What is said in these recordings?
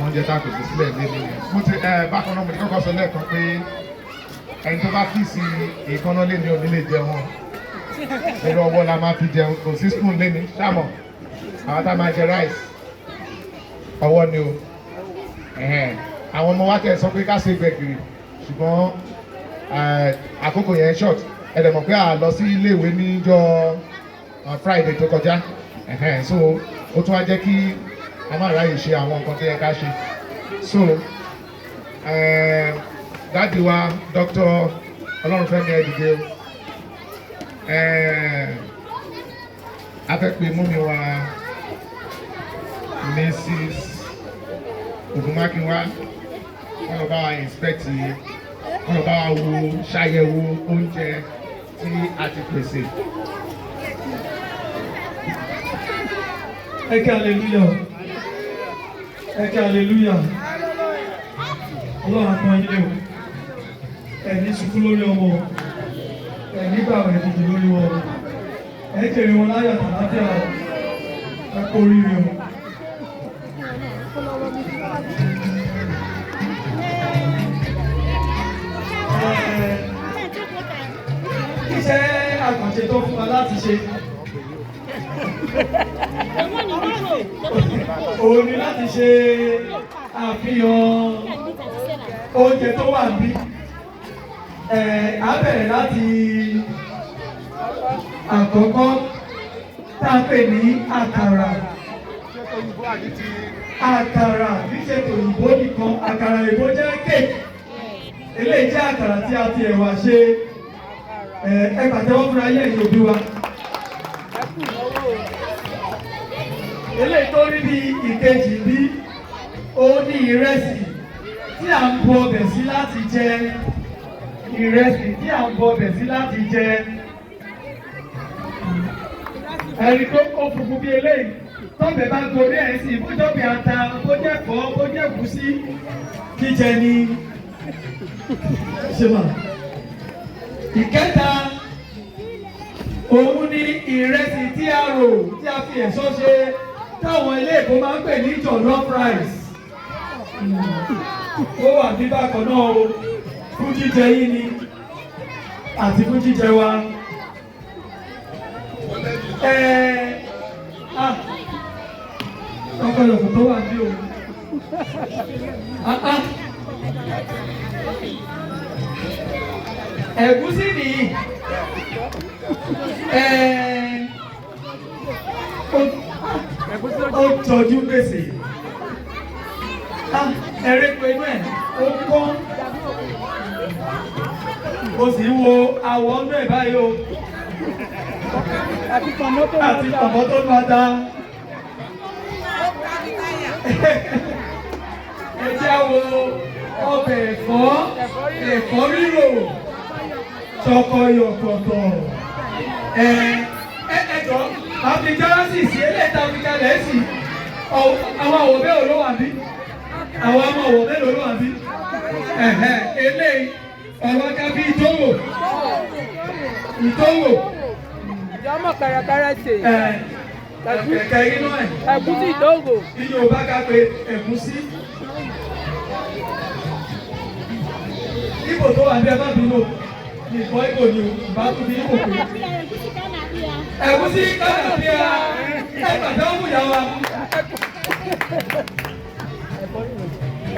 Àwọn oúnjẹ tá a pèsè sílẹ̀ lé ní yẹn. Mo ti bákan náà, mo ti kọ́kọ́ sọ lẹ́ẹ̀kan pé ẹni tó bá kiss èékánná lé ní òní lè jẹun o. Pẹ̀lú ọwọ́ la máa fi jẹun, kò sí spoon lé ní ṣáàmọ̀. Àwọn tá a máa jẹ rice, ọwọ́ ni o. Àwọn ọmọ wa tẹ̀ sọ pé ká ṣe gbẹ̀gìrì, ṣùgbọ́n àkókò yẹn short. Ẹ dẹ̀ mọ̀ pé a lọ sí iléèwé níjọ́ Friday tó kọjá. So ó tún wá jẹ́ kí a má ráyè ṣe àwọn nǹkan tó yẹ ká ṣe. So daddy wa, Dr. Ọlọ́runfẹ́mi, ẹ dìde o. A fẹ́ pe mummy wa, Mrs. Ogunmákinwá, wọ́n lọ bá wa inspect, wọ́n lọ bá wa wo, ṣàyẹ̀wò oúnjẹ tí a ti pèsè. Ẹ kí hallelujah, ẹ kí hallelujah. Ọlọ́run àpọ́n ilé o. Ẹ ní sunkún lórí ọmọ, ẹ ní gbàwẹ̀ ìdìbò lórí wọn, ẹ jèrè wọn láyọ̀ àtàláfíà o. Ẹ kú oríire o. Iṣẹ́ àkànṣe tó fún wa láti ṣe òun ni láti ṣe àfihàn oúnjẹ tó wà níbí. Á bẹ̀rẹ̀ láti àkọ́kọ́ tá a pè ní àkàrà. Àkàrà kì í ṣe tòyìnbó nìkan, àkàrà òyìnbó jẹ́ cake. Eléyìí jẹ́ àkàrà tí a fi ẹ̀wà ṣe. Ẹ pàtẹ́wọ́ fúnra yín, ẹ̀yin òbí wa. Eléyìí tó rí bí ìkejì bí, òun ní ìrẹsì tí à ń bu ọbẹ̀ sí láti jẹ. Ìrẹsì tí à ń bu ọbẹ̀ sí láti jẹ. Ẹni tó kó funfun bí eléyìí, tọ́bẹ̀ bá gorí ẹ̀ sí, bójọ́bẹ̀ ata, bójẹ́ fọ́, bójẹ́ ẹ̀gúsí, jíjẹ ni. Ṣé mà? Ìkẹta, òun ni ìrẹsì tí a rò, tí a fi ẹ̀ṣọ́ ṣe, táwọn ilé Èkó máa ń pè ní jollof rice. Ó wà ní bákan náà o, fún jíjẹ yín ni àti fún jíjẹ wa. Ah, ọ̀pọ̀lọpọ̀ tó wà ní o. Ah, ah. Ẹ̀gúsí nìyí. Ó tọ́jú gbèsè. Ẹ̀rẹ́ pé inú ẹ̀ ó kọ́. Mo sì ń wo àwọ̀ ọ̀nà ẹ̀ báyìí o. Àti pọ̀nmọ́ tó Àti pọ̀nmọ́ tó máa da. Ẹ jẹ́ wo ọbẹ̀ ẹ̀fọ́, ẹ̀fọ́ rírò, ṣọkọyọ̀kọ̀tọ̀. Ẹ ẹ jọ, àfi jọ́lásì sí eléyìí tá a fi kalẹ̀ sí. Àwọn àwọ̀ mélòó ló wà bí? Àwọn ọmọ àwọ̀ mélòó ló wà bí? Eléyìí ọ̀rọ̀ kábí ìtòwò. Ìtòwò. Ìjọmọ kẹrẹkẹrẹ ṣe. Kẹ̀kẹ́ inú ẹ̀. Ẹ̀gúsí ìdógò. Bí Yorùbá ká pé ẹ̀gúsí. Ibo tó wà ní ẹ má bínú. Ìbọn Ibo ni o, ìbá tún bí Ibo pé. Ẹ̀gúsí kánàpíà, ẹ pàtẹ́wọ́ fún ìyá wa.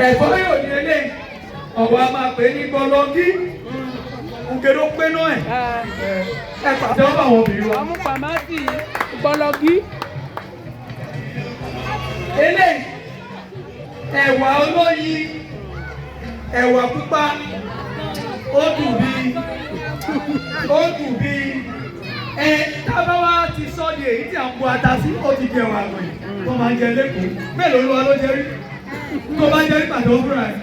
Ẹ̀fọ́ yóò ní eléyìí. Ọ̀wọ́ a máa pè é ní gbọlọgí. Nkèrè ó pé náà ẹ̀. Ẹ pàtẹ́wọ́ fún àwọn obìnrin wa. Ọmú pàmásì gbọlọgí. Eléyìí, ẹ̀wà olóyin, ẹ̀wà pupa, ó dùn bí, ó dùn bí. Ẹ tábà wá ti sọ di èyí tí à ń bu ata sí, ó ti di ẹ̀wà àgbẹ̀ tó máa ń jẹ lẹ́kọ̀ọ́. Mélòó ló wá ló jẹ rí? Tó bá jẹ rí, pàtó fúnra ẹ̀.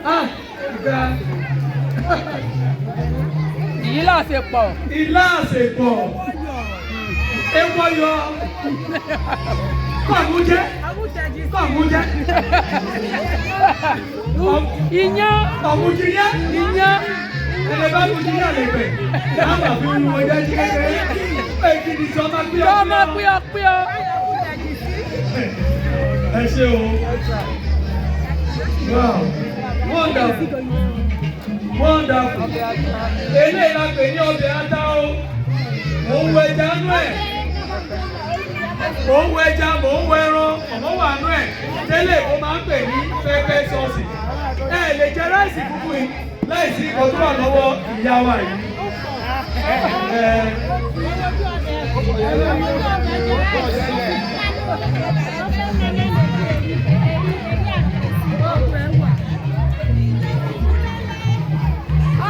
Ah, ìgbà. Ìyí làṣepọ̀. Ilá àsèpọ̀. Ewọ́yọ. Kọ̀mújẹ́. Kọ̀mújẹ́. Iyán. Kọ̀mújiyẹ́. Iyán. Ẹ̀lẹ́ bá kú sí àlẹ́gbẹ̀. Láwọn àfi ń wo ẹja jí kékeré. Èkìtì sọ ma píọ́. Jọmọ píọ́ píọ́. Ẹ ṣé o. Wow. Wonderful. Wonderful. Eléyìí la pè ní ọbẹ̀ ata o. Mò ń wo ẹja nú ẹ̀. Mò ń wo ẹja, mò ń wo ẹran, ọ̀mọ́ wà nú ẹ̀. Tẹ́lẹ̀ ó máa ń pè ní pepper sauce. Ẹ lè jẹ rice funfun yìí láìsí nǹkan tó wà lọ́wọ́ ìyá wa yìí. Ẹ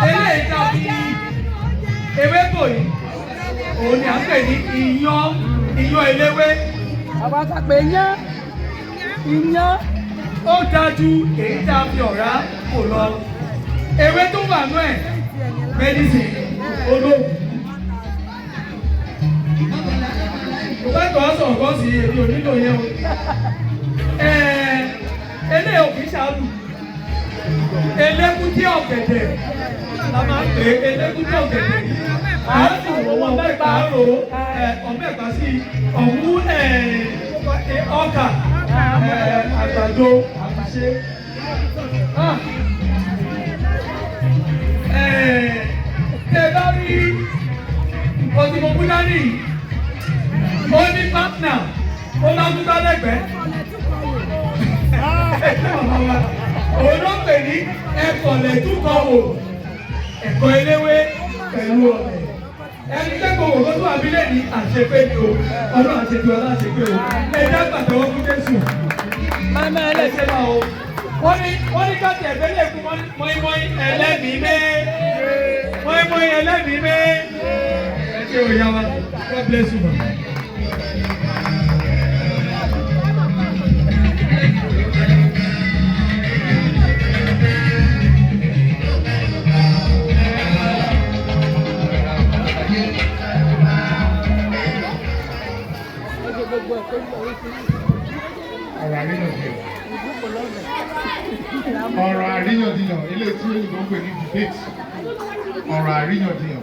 eléyìí tá a fi ewébò yìí, òun ni à ń pè ní iyán, iyán eléwé. Àwọn akàpè yán. Iyán. Ó dájú èyí tá a fi ọ̀rá kò lọ. Ewé tó wà nú ẹ̀, medicine, olóògùn. Mo fẹ́ tọ́ sọ̀rọ̀ kan sí èmi ò nílò yẹn o. Eléyìí ò kì í ṣáàlù. Elékúté ọ̀gẹ̀dẹ̀ la máa ń pè é, elékúté ọ̀gẹ̀dẹ̀ yìí. Àádùn ọmọ ẹ̀pà rò ọmọ ẹ̀pà sí ọ̀mú ọkà àgbàdo àfiṣe. Tẹ bá rí nǹkan tí mo mú dání yìí, ó ní partner, ó máa ń gbá lẹ́gbẹ̀ẹ́. Òun ló pè ní ẹ̀kọ́lẹ̀túkọ̀ wò, ẹ̀kọ́ eléwé pẹ̀lú ọbẹ̀. Ẹni kẹ́kọ̀ọ́ wò ló tún àbílẹ̀ ní àṣepé ni o, ọlọ́run àṣepé ọlá àṣepé o. Ẹ dá pàtẹ́wọ́ fún Jésù. Màmá Ẹ ẹlẹ́sìn. ṣe máa o. Wọ́n ní káàtì ẹ̀fẹ́ lè fún mọ́ínmọ́ín ẹlẹ́mìí mé. Mọ́ínmọ́ín ẹlẹ́mìí mé. Ẹ ṣe òyà wa. God bless you, ma. Ọ̀rọ̀ àríyànjiyàn. Ọ̀rọ̀ àríyànjiyàn, eléyìí tí òyìnbó ń pè ní debate. Ọ̀rọ̀ àríyànjiyàn.